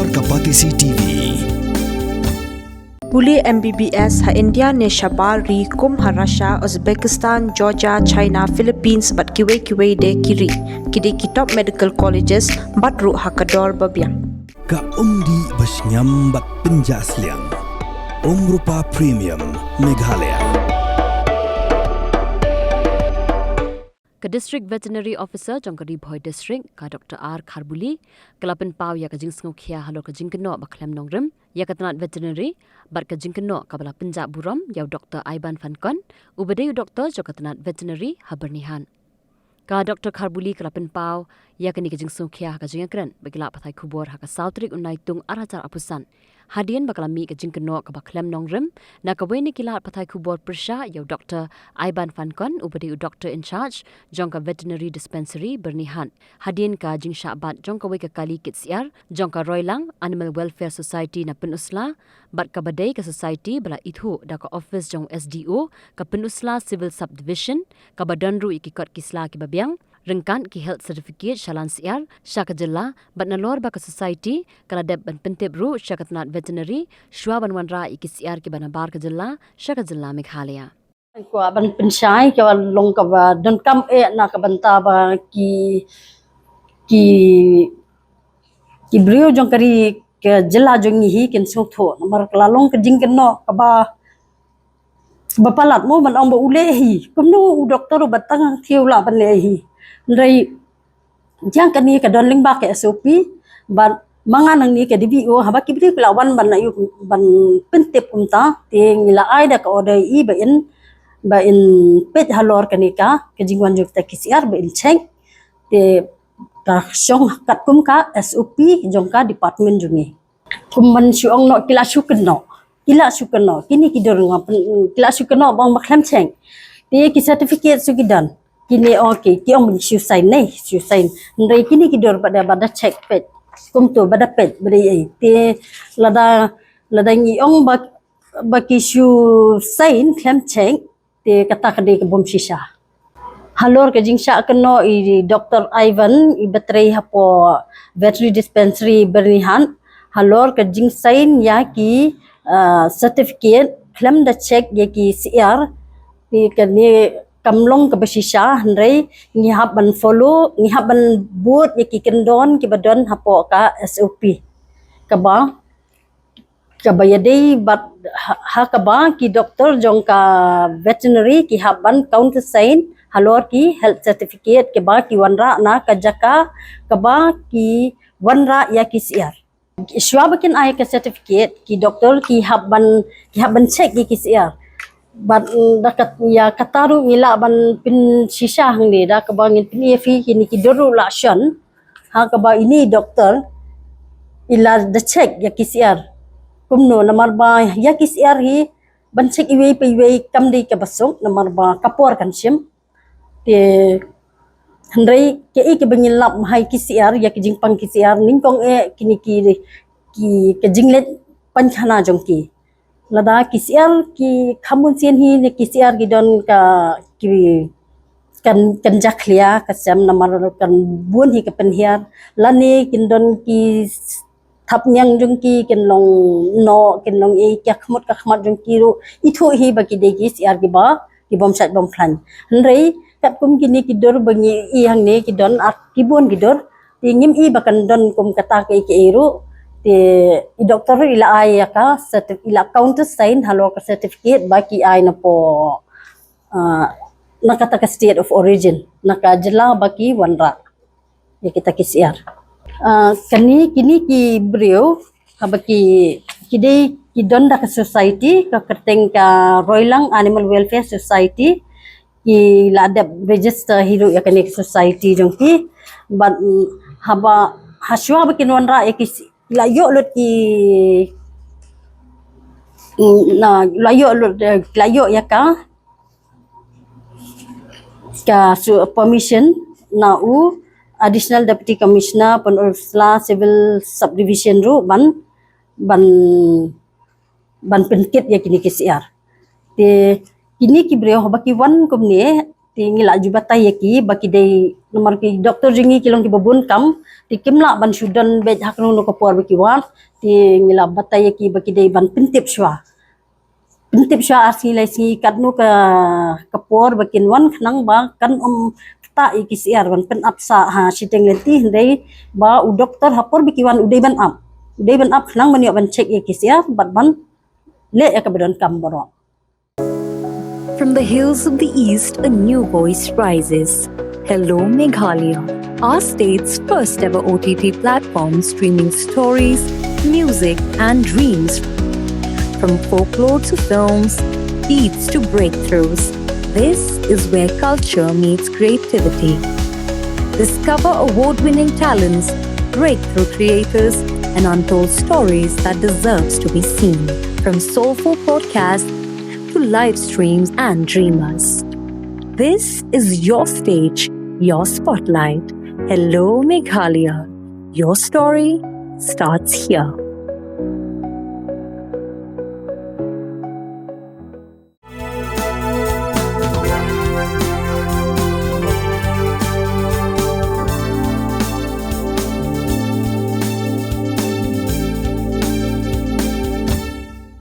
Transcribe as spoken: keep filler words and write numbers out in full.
Ka Batesi T V. Pule M B B S ha India ne shabar ri kum ha Russia, Uzbekistan, Georgia, China, Philippines bad kiwei kiwei de ki ri. Ki dei ki top medical colleges bad ruh ha ka dor ba biang. Ka umdih ba shngiam bad pynjah sliang. Umrupa Premium Meghalaya. Ka District Veterinary Officer jong ka Ri Bhoi District, ka Doctor R Kharbuli, ka la pynpaw ïa ka jingsngewkhia halor ka jingkynnoh ba khlem nongrim ïa ka tnat veterinary bad ka jingkynnoh kaba la pynjah burom ïa u Doctor Iban Fankon, uba dei u doktor jong ka tnat veterinary ha Byrnihat. Ka Doctor Kharbuli ka la pynpaw ïa kane ka jingsngewkhia ha ka jingïakren bad ki lad pathai khubor ha ka saw tarik u Naitung arhajar arphew san. Hadien ba ka la mih ka jingkynnoh kaba khlem nongrim na kawei na ki lad pathai khubor pyrshah ïa u Doctor Iban Fankon, uba dei u doctor in charge jong ka Veterinary Dispensary Byrnihat, hadien ka jingshah bat jong kawei ka kali kit syiar jong ka Roilang Animal Welfare Society na Pynursla, bad kaba dei ka society ba la ithuh da ka office jong S D O ka Pynursla Civil Subdivision, kaba don ruh ïa ki kot ki sla kiba biang, ryngkat ki health certificate shalan syiar sha ka jylla, bad nalor ba ka society ka la dep ban pyntip ruh sha ka tnat veterinary shwa ban wanrah ïa ki syiar kiba nabar ka jylla sha ka jylla Meghalaya. Kwah ban pynshai ka long kaba donkam eh na ka bynta ba ki, ki, ki briew jong ka ri, ka jylla jong ngi hi kin sngewthuh namar ka la long ka jingkynnoh kaba, ba palat mo ban ong ba u leh hi. Kumno u doktor uba tang hangthie u lah ban leh hi. Hynrei ïa kane ka don lyngba ka S O P bad ma nga nangne ka D V O, haba ki briew ki la wan ban ïa u, ban pyntip kumta, te ngi la ai da ka order ïa i ba in, ba in peit halor kane ka, ka jingwan jong kita ki syiar ba in check. Te ka shong katkum ka S O P jong ka department jong ngi. Kum ban shu ong noh ki la shu kynnoh. Ki la shu kynnoh. Kine ki dur nga pyn-, ki la shu kynnoh ba ong ba khlem check. Te ki certificate shu ki don. Kine ong ki, ki ong ba shu sign ne, shu sign. Hynrei kine ki dur ba da, ba da check peit. Kumto ba da peit, ba da ïa. Te lada, lada ngi ong ba, ba ki shu sign khlem check. Te kata ka dei ka bym shisha. Halor ka jingshah kynnoh i Doctor Ivan, iba trei hapoh Veterinary Dispensary Byrnihat, halor ka jingsign ïa ki, ah, certificate khlem da check ïa ki syiar, te kane kam long kaba shisha, hynrei ngi hap ban follow, ngi hap ban bud ïa ki kyndon kiba don hapoh ka S O P. Kaba, kaba ïadei bad ha, ha kaba ki doktor jong ka veterinary ki hap ban countersign halor ki health certificate kiba ki wanrah na ka jaka kaba ki wanrah ïa ki syiar. Shuwa ba kin ai ka certificate, ki doktor ki hap ban, ki hap ban check ïa ki syiar. Bad, mm, da kat, ïa kata ruh ngi lah ban pynshisha hangne da kaba ngin pyni ïa phi kine ki dur ruh la shon. Ha kaba ine i doktor i la da check ïa ki syiar. Kumno namar ba ïa ki syiar hi ban check iwei pa iwei kam dei kaba suk namar ba ka por kan shim. Te hynrei kaei kaba ngin lap ha ïa ki syiar, ïa ki jingpang ki syiar, nyngkong eh kine ki, ki, ka jingleit painkhana jong ki. Lada ki syiar ki kham bun sien hi ne ki syiar ki don ka, ki, kan, kan jakhlia ka sem namar kan bun hi ka pynhiar. Lane kin don ki thapniang jong ki, kin long noh, kin long ei, ka khmut ka khmat jong ki ruh ithuh hi ba ki dei ki syiar kiba, ki bym shait bym khlaiñ. Hynrei katkum kine ki dur ba ngi i hangne ki don ar, ki bun ki dur. Te ngim i ba kan don kum kata kaei kaei ruh. Te i doktor i la ai ïa ka certif-, i la countersign halor ka certificate ba ki ai na po, ah, na kata ka state of origin, na ka jylla ba ki wanrah ïa kita ki syiar. Ah, kane, kine ki briew haba ki, ki dei ki don da ka society, ka kyrteng ka Roilang Animal Welfare Society, ki la dep register hi ruh ïa kane ka society jong ki. Bad, mm, haba, ha shuwa ba kin wanrah ïa ki s-, la ïoh lut ki, mm, na, la ïoh lut, eh, la ïoh ïa ka, ka su-, permission na u Additional Deputy Commissioner Pynursla Civil Subdivision ruh ban, ban, ban pynkit ïa kine ki syiar. Te kine ki briew haba ki wan kumne, Te ngi la ju batai ïa ki ba ki dei, namar ki doktor jong ngi ki long kiba bun kam, te kim lah ban shu don beit ha kano kano ka por ba ki wan. Te ngi la batai ïa ki ba ki dei ban pyntip shuwa, pyntip shuwa ar sngi lai sngi katno ka, ka por ba kin wan, khnang ba kan ym ktah ïa ki syiar ban pyn-ap sah ha shiteng lynti, hynrei ba u doktor ha por ba ki wan u dei ban ap, u dei ban ap khnang ban ïoh ban check ïa ki syiar bad ban leh ïa kaba donkam baroh. From the hills of the East, a new voice rises. Hello Meghalaya, our state's first ever O T T platform streaming stories, music, and dreams. From folklore to films, beats to breakthroughs, this is where culture meets creativity. Discover award winning talents, breakthrough creators, and untold stories that deserves to be seen. From soulful podcasts to live streams and dreamers. This is your stage, your spotlight. Hello Meghalaya. Your story starts here.